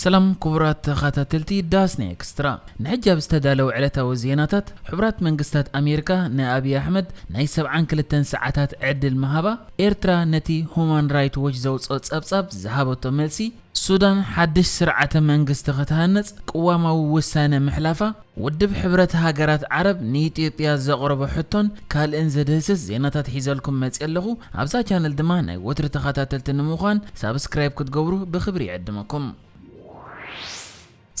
ሰላም ክቡራት ተኸታተልቲ ዳስና ኤክስትራ፣ ንሕጂ ኣብ ዝተዳለወ ዕለታዊ ዜናታት፣ ሕቡራት መንግስታት ኣሜሪካ ንኣብይ ኣሕመድ ናይ ሰብዓን ክልተን ሰዓታት ዕድል ምሃባ፣ ኤርትራ ነቲ ሁማን ራይት ዎች ዘውፅኦ ጸብጻብ ዝሃበቶ መልሲ፣ ሱዳን ሓድሽ ስርዓተ መንግስቲ ክትሃንጽ ቅዋማዊ ውሳነ ምሕላፋ፣ ውድብ ሕብረት ሃገራት ዓረብ ንኢትዮጵያ ዘቕረቦ ሕቶን ካልእን ዘድህስስ ዜናታት ሒዘልኩም መጽእ ኣለኹ። ኣብዛ ቻነል ድማ ናይ ወትሪ ተኸታተልቲ ንምዃን ሳብስክራይብ ክትገብሩ ብኽብሪ ይዕድመኩም።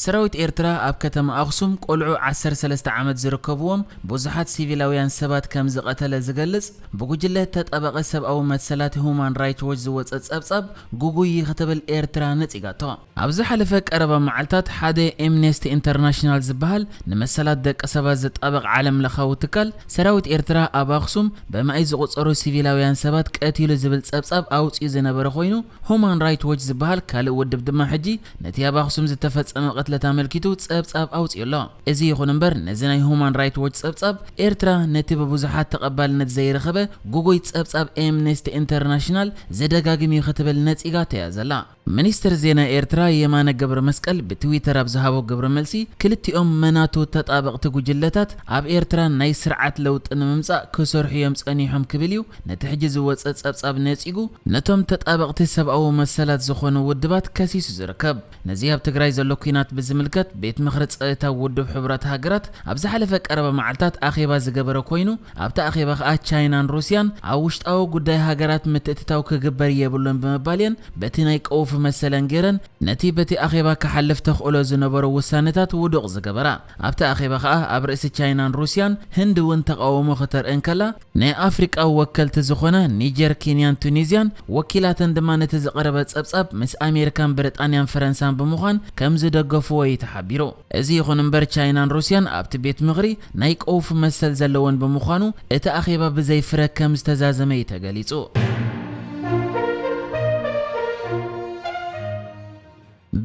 ሰራዊት ኤርትራ ኣብ ከተማ ኣኽሱም ቆልዑ ዓሰርተ ሰለስተ ዓመት ዝርከብዎም ብዙሓት ሲቪላውያን ሰባት ከም ዝቐተለ ዝገልጽ ብጉጅለ ተጣባቒ ሰብኣዊ መሰላት ሁማን ራይት ዎች ዝወጸ ጸብጻብ ጉጉይ ክትብል ኤርትራ ነጺጋቶ። ኣብ ዝሓለፈ ቀረባ መዓልታት ሓደ ኤምነስቲ ኢንተርናሽናል ዝበሃል ንመሰላት ደቂ ሰባት ዝጣበቕ ዓለም ለኻዊ ትካል ሰራዊት ኤርትራ ኣብ ኣኽሱም በማይ ዝቑጸሩ ሲቪላውያን ሰባት ቀቲሉ ዝብል ጸብጻብ ኣውጺኡ ዝነበረ ኮይኑ፣ ሁማን ራይት ዎች ዝበሃል ካልእ ውድብ ድማ ሕጂ ነቲ ኣብ ኣኽሱም ዝተፈጸመ ቅትለት ኣመልኪቱ ጸብጻብ ኣውጺኡ ኣሎ። እዚ ይኹን እምበር፣ ነዚ ናይ ሁማን ራይት ዎች ጸብጻብ፣ ኤርትራ ነቲ ብብዙሓት ተቐባልነት ዘይረኸበ ጉጉይ ጸብጻብ ኤምነስቲ ኢንተርናሽናል ዘደጋግም እዩ ክትብል ነጺጋቶ እያ ዘላ። ሚኒስትር ዜና ኤርትራ የማነ ገብረ መስቀል ብትዊተር ኣብ ዝሃቦ ግብረ መልሲ፣ ክልቲኦም መናቱ ተጣበቕቲ ጉጅለታት ኣብ ኤርትራ ናይ ስርዓት ለውጢ ንምምጻእ ክሰርሑ እዮም ጸኒሖም ክብል እዩ ነቲ ሕጂ ዝወጸ ጸብጻብ ነጺጉ፣ ነቶም ተጣበቕቲ ሰብኣዊ መሰላት ዝኾኑ ውድባት ከሲሱ ዝርከብ። ነዚ ኣብ ትግራይ ዘሎ ኲናት ብዝምልከት ቤት ምኽሪ ጸጥታ ውድብ ሕቡራት ሃገራት ኣብ ዝሓለፈ ቀረባ መዓልታት ኣኼባ ዝገበረ ኮይኑ፣ ኣብቲ ኣኼባ ከኣ ቻይናን ሩስያን ኣብ ውሽጣዊ ጉዳይ ሃገራት ምትእትታው ክግበር የብሉን ብምባል እየን በቲ ናይ ቀውፊ መሰለን ገይረን ነቲ በቲ ኣኼባ ክሓልፍ ተኽእሎ ዝነበሮ ውሳነታት ውዱቕ ዝገበራ። ኣብቲ ኣኼባ ከኣ ኣብ ርእሲ ቻይናን ሩስያን ህንዲ እውን ተቓውሞ ክተርኢ እንከላ፣ ናይ ኣፍሪቃ ወከልቲ ዝኾነ ኒጀር፣ ኬንያን ቱኒዝያን ወኪላተን ድማ ነቲ ዝቐረበ ጸብጻብ ምስ ኣሜሪካን ብሪጣንያን ፈረንሳን ብምዃን ከም ዝደገፍዎ እዩ ተሓቢሩ። እዚ ይኹን እምበር ቻይናን ሩስያን ኣብቲ ቤት ምኽሪ ናይ ቀውፊ መሰል ዘለወን ብምዃኑ እቲ ኣኼባ ብዘይ ፍረ ከም ዝተዛዘመ እዩ ተገሊጹ።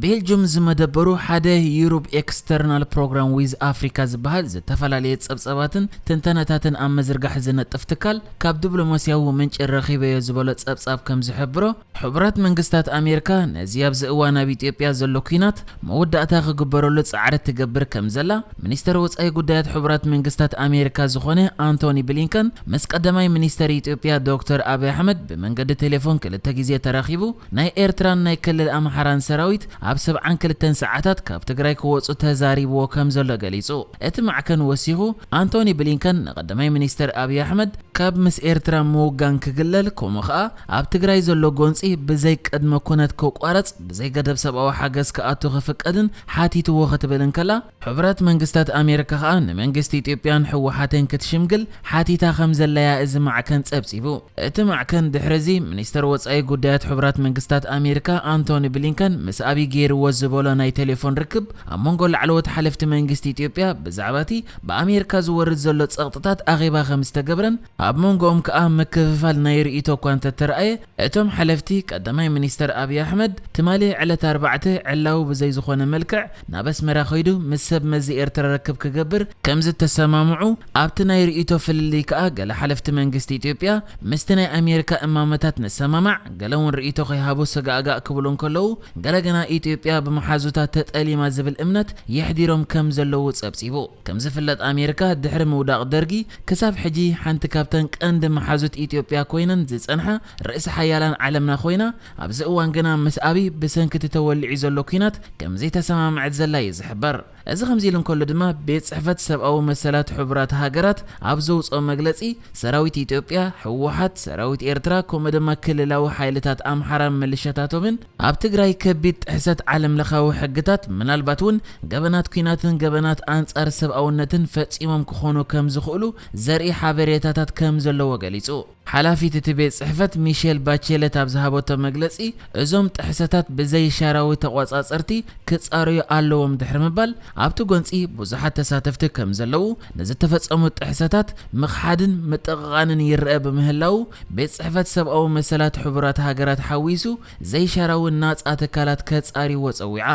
ቤልጁም ዝመደበሩ ሓደ ዩሮፕ ኤክስተርናል ፕሮግራም ዊዝ ኣፍሪካ ዝበሃል ዝተፈላለየ ጸብጻባትን ትንተናታትን ኣብ ምዝርጋሕ ዝነጥፍ ትካል ካብ ዲፕሎማስያዊ ምንጪ ረኺበዮ ዝበሎ ጸብጻብ ከም ዝሕብሮ፣ ሕቡራት መንግስታት ኣሜሪካ ነዚ ኣብዚ እዋን ኣብ ኢትዮጵያ ዘሎ ኲናት መወዳእታ ክግበረሉ ጻዕሪ ትገብር ከም ዘላ ሚኒስተር ወጻኢ ጉዳያት ሕቡራት መንግስታት ኣሜሪካ ዝኾነ ኣንቶኒ ብሊንከን ምስ ቀዳማይ ሚኒስተር ኢትዮጵያ ዶክተር ኣብይ ኣሕመድ ብመንገዲ ቴሌፎን ክልተ ግዜ ተራኺቡ ናይ ኤርትራን ናይ ክልል ኣምሓራን ሰራዊት ኣብ ሰብዓን ክልተን ሰዓታት ካብ ትግራይ ክወጹ ተዛሪብዎ ከም ዘሎ ገሊጹ። እቲ ማዕከን ወሲኹ፣ ኣንቶኒ ብሊንከን ንቀዳማይ ሚኒስተር ኣብይ ኣሕመድ ካብ ምስ ኤርትራ ምውጋን ክግለል፣ ከምኡ ኸኣ ኣብ ትግራይ ዘሎ ጎንጺ ብዘይ ቅድመ ኩነት ክቋረጽ፣ ብዘይ ገደብ ሰብኣዊ ሓገዝ ክኣቱ ክፍቀድን ሓቲትዎ ክትብል እንከላ፣ ሕቡራት መንግስታት ኣሜሪካ ኸኣ ንመንግስቲ ኢትዮጵያን ህወሓትን ክትሽምግል ሓቲታ ከም ዘለያ እዚ ማዕከን ጸብጺቡ። እቲ ማዕከን ድሕሪ እዚ ሚኒስተር ወጻኢ ጉዳያት ሕቡራት መንግስታት ኣሜሪካ ኣንቶኒ ብሊንከን ምስ ኣብይ ገይርዎ ዝበሎ ናይ ቴሌፎን ርክብ ኣብ መንጎ ላዕለዎት ሓለፍቲ መንግስቲ ኢትዮጵያ ብዛዕባ እቲ ብኣሜሪካ ዝወርድ ዘሎ ጸቕጥታት ኣኼባ ከም ዝተገብረን ኣብ መንጎኦም ከኣ ምክፍፋል ናይ ርእይቶ እኳ እንተተረኣየ፣ እቶም ሓለፍቲ ቀዳማይ ሚኒስተር ኣብይ ኣሕመድ ትማሊ ዕለት ኣርባዕተ ዕላዊ ብዘይ ዝኾነ መልክዕ ናብ ኣስመራ ከይዱ ምስ ሰብ መዚ ኤርትራ ርክብ ክገብር ከም ዝተሰማምዑ፣ ኣብቲ ናይ ርእይቶ ፍልልይ ከኣ ገለ ሓለፍቲ መንግስቲ ኢትዮጵያ ምስቲ ናይ ኣሜሪካ እማመታት ንሰማማዕ፣ ገለ እውን ርእይቶ ከይሃቡ ስጋእጋእ ክብሉ እንከለዉ፣ ገለ ግና ኢትዮጵያ ብመሓዙታ ተጠሊማ ዝብል እምነት የሕዲሮም ከም ዘለዉ ጸብጺቡ። ከም ዝፍለጥ ኣሜሪካ ድሕሪ ምውዳቕ ደርጊ ክሳብ ሕጂ ሓንቲ ካብተን ቀንዲ መሓዙት ኢትዮጵያ ኮይነን ዝጸንሓ ርእሰ ሓያላን ዓለምና ኮይና፣ ኣብዚ እዋን ግና ምስ ኣብይ ብሰንኪ እቲ ተወሊዑ ዘሎ ኲናት ከም ዘይተሰማምዐት ዘላ እዩ ዝሕበር። እዚ ከምዚ ኢሉ እንከሎ ድማ ቤት ጽሕፈት ሰብኣዊ መሰላት ሕቡራት ሃገራት ኣብ ዘውጽኦ መግለጺ ሰራዊት ኢትዮጵያ፣ ህወሓት፣ ሰራዊት ኤርትራ ከምኡ ድማ ክልላዊ ሓይልታት ኣምሓራን ምልሻታቶምን ኣብ ትግራይ ከቢድ ጥሕሰት ዓለም ለኻዊ ሕግታት ምናልባት እውን ገበናት ኲናትን ገበናት ኣንጻር ሰብኣውነትን ፈጺሞም ክኾኑ ከም ዝኽእሉ ዘርኢ ሓበሬታታት ከም ዘለዎ ገሊጹ። ሓላፊት እቲ ቤት ጽሕፈት ሚሼል ባቼለት ኣብ ዝሃበቶ መግለጺ፣ እዞም ጥሕሰታት ብዘይሻራዊ ተቖጻጸርቲ ክጻረዩ ኣለዎም ድሕሪ ምባል፣ ኣብቲ ጎንጺ ብዙሓት ተሳተፍቲ ከም ዘለዉ፣ ንዝተፈጸሙ ጥሕሰታት ምኽሓድን ምጥቕቓንን ይረአ ብምህላዉ፣ ቤት ጽሕፈት ሰብኣዊ መሰላት ሕቡራት ሃገራት ሓዊሱ ዘይሻራዊ ናጻ ትካላት ከጻርይዎ ጸዊዓ።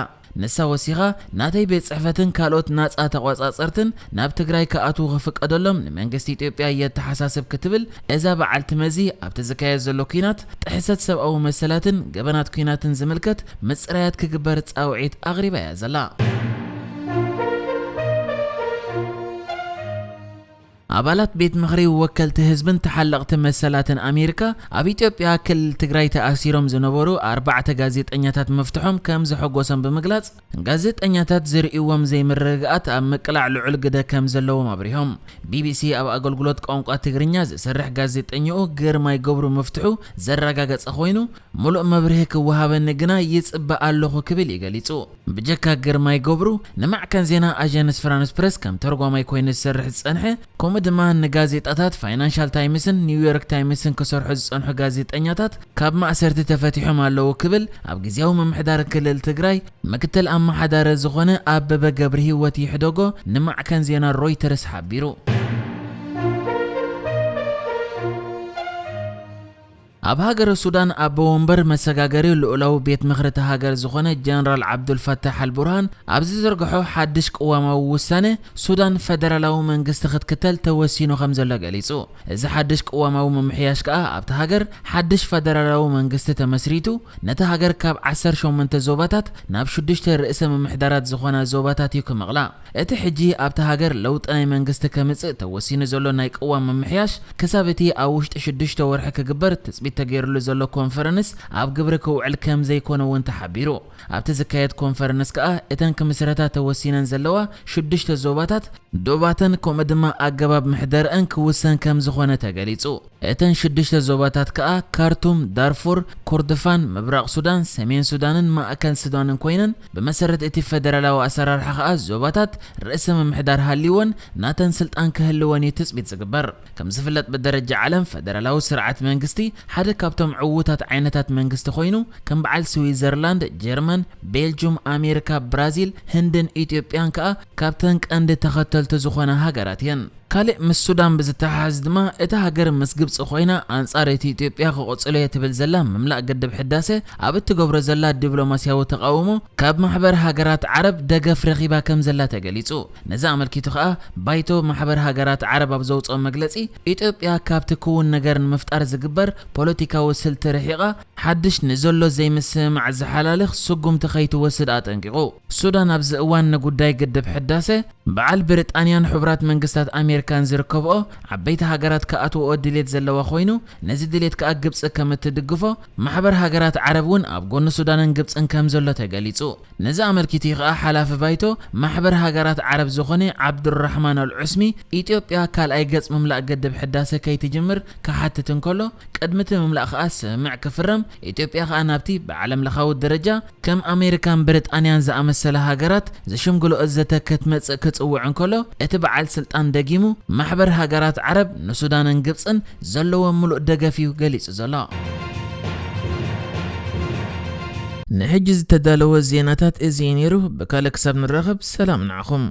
ንሳ ወሲኻ፣ ናተይ ቤት ጽሕፈትን ካልኦት ናጻ ተቖጻጸርትን ናብ ትግራይ ክኣትዉ ክፍቀደሎም ንመንግስቲ ኢትዮጵያ የተሓሳስብ ክትብል፣ እዛ በዓልቲ መዚ ኣብቲ ዝካየድ ዘሎ ኲናት ጥሕሰት ሰብኣዊ መሰላትን ገበናት ኲናትን ዝምልከት ምጽራያት ክግበር ጻውዒት ኣቕሪባ እያ ዘላ። ኣባላት ቤት ምኽሪ ወከልቲ ህዝብን ተሓለቕቲ መሰላትን ኣሜሪካ ኣብ ኢትዮጵያ ክልል ትግራይ ተኣሲሮም ዝነበሩ ኣርባዕተ ጋዜጠኛታት ምፍትሖም ከም ዘሐጎሶም ብምግላጽ፣ ጋዜጠኛታት ዝርእይዎም ዘይምርግጋኣት ኣብ ምቅላዕ ልዑል ግደ ከም ዘለዎም ኣብሪሆም። ቢቢሲ ኣብ ኣገልግሎት ቋንቋ ትግርኛ ዝሰርሕ ጋዜጠኛኡ ግርማይ ገብሩ ምፍትሑ ዘረጋገጸ ኮይኑ፣ ሙሉእ መብርሂ ክወሃበኒ ግና ይጽበ ኣለኹ ክብል እዩ ገሊጹ። ብጀካ ግርማይ ገብሩ፣ ንማዕከን ዜና ኣጀንስ ፍራንስ ፕረስ ከም ተርጓማይ ኮይኑ ዝሰርሕ ዝጸንሐ፣ ከምኡ ድማ ንጋዜጣታት ፋይናንሻል ታይምስን ኒውዮርክ ታይምስን ክሰርሑ ዝጸንሑ ጋዜጠኛታት ካብ ማእሰርቲ ተፈቲሖም ኣለዉ ክብል ኣብ ግዜያዊ ምምሕዳር ክልል ትግራይ ምክትል ኣመሓዳሪ ዝኾነ ኣበበ ገብረ ህይወት ይሕደጎ ንማዕከን ዜና ሮይተርስ ሓቢሩ። ኣብ ሃገረ ሱዳን ኣቦ ወንበር መሰጋገሪ ልኡላዊ ቤት ምኽሪ እታ ሃገር ዝኾነ ጀነራል ዓብዱልፈታሕ ኣልቡርሃን ኣብ ዝዘርግሖ ሓድሽ ቅዋማዊ ውሳነ፣ ሱዳን ፈደራላዊ መንግስቲ ክትክተል ተወሲኑ ከም ዘሎ ገሊጹ። እዚ ሓድሽ ቅዋማዊ ምምሕያሽ ከኣ ኣብታ ሃገር ሓድሽ ፈደራላዊ መንግስቲ ተመስሪቱ፣ ነታ ሃገር ካብ ዓሰርተ ሸሞንተ ዞባታት ናብ ሽዱሽተ ርእሰ ምምሕዳራት ዝኾና ዞባታት እዩ ክመቕላ። እቲ ሕጂ ኣብታ ሃገር ለውጢ ናይ መንግስቲ ከምጽእ ተወሲኑ ዘሎ ናይ ቅዋም ምምሕያሽ፣ ክሳብ እቲ ኣብ ውሽጢ ሽዱሽተ ወርሒ ክግበር ትጽቢት ተገይሩሉ ዘሎ ኮንፈረንስ ኣብ ግብሪ ክውዕል ከም ዘይኮነ እውን ተሓቢሩ። ኣብቲ ዝካየድ ኮንፈረንስ ከኣ እተን ክምስረታ ተወሲነን ዘለዋ ሽዱሽተ ዞባታት፣ ዶባተን ከምኡ ድማ ኣገባብ ምሕደርአን ክውሰን ከም ዝኾነ ተገሊጹ። እተን ሽዱሽተ ዞባታት ከኣ ካርቱም፣ ዳርፉር፣ ኮርዶፋን፣ ምብራቕ ሱዳን፣ ሰሜን ሱዳንን ማእከል ሱዳንን ኮይነን፣ ብመሰረት እቲ ፈደራላዊ ኣሰራርሓ ከኣ ዞባታት ርእሰ ምምሕዳር ሃልይወን ናተን ስልጣን ክህልወን እዩ ትጽቢት ዝግበር። ከም ዝፍለጥ ብደረጃ ዓለም ፈደራላዊ ስርዓት መንግስቲ ሓደ ካብቶም ዕዉታት ዓይነታት መንግስቲ ኮይኑ፣ ከም በዓል ስዊዘርላንድ፣ ጀርመን፣ ቤልጁም፣ ኣሜሪካ፣ ብራዚል፣ ህንድን ኢትዮጵያን ከኣ ካብተን ቀንዲ ተኸተልቲ ዝኾና ሃገራት እየን። ካልእ ምስ ሱዳን ብዝተሓሓዝ ድማ፣ እታ ሃገር ምስ ግብጺ ኮይና ኣንጻር እቲ ኢትዮጵያ ክቕጽሎ እየ ትብል ዘላ ምምላእ ግድብ ሕዳሰ ኣብ እትገብሮ ዘላ ዲፕሎማስያዊ ተቓውሞ ካብ ማሕበር ሃገራት ዓረብ ደገፍ ረኺባ ከም ዘላ ተገሊጹ። ነዚ ኣመልኪቱ ከኣ ባይቶ ማሕበር ሃገራት ዓረብ ኣብ ዘውጽኦ መግለጺ፣ ኢትዮጵያ ካብቲ ክውን ነገር ንምፍጣር ዝግበር ፖለቲካዊ ስልቲ ርሒቓ ሓድሽ ንዘሎ ዘይምስምማዕ ዝሓላልኽ ስጉምቲ ከይትወስድ ኣጠንቂቑ። ሱዳን ኣብዚ እዋን ንጉዳይ ግድብ ሕዳሰ በዓል ብሪጣንያን ሕቡራት መንግስታት ኣሜሪካን ዝርከብኦ ዓበይቲ ሃገራት ክኣትውኦ ድሌት ዘለዋ ኮይኑ፣ ነዚ ድሌት ከኣ ግብጺ ከም እትድግፎ፣ ማሕበር ሃገራት ዓረብ እውን ኣብ ጎኒ ሱዳንን ግብጽን ከም ዘሎ ተገሊጹ። ነዚ ኣመልኪቱ ከኣ ሓላፊ ባይቶ ማሕበር ሃገራት ዓረብ ዝኾነ ዓብዱራሕማን ኣልዑስሚ፣ ኢትዮጵያ ካልኣይ ገጽ ምምላእ ግድብ ሕዳሰ ከይትጅምር ክሓትት እንከሎ፣ ቅድሚ እቲ ምምላእ ከኣ ስምምዕ ክፍረም፣ ኢትዮጵያ ከኣ ናብቲ ብዓለም ለኻዊ ደረጃ ከም ኣሜሪካን ብሪጣንያን ዝኣመሰላ ሃገራት ዝሽምግልኦ ዘተ ክትመጽእ ክጽውዕ እንከሎ፣ እቲ በዓል ስልጣን ደጊሙ ማሕበር ሃገራት ዓረብ ንሱዳንን ግብጽን ዘለዎ ምሉእ ደገፍ እዩ ገሊጹ ዘሎ። ንሕጂ ዝተዳለወ ዜናታት እዚ እዩ ነይሩ። ብካልእ ክሳብ ንራኸብ ሰላም ንዓኹም።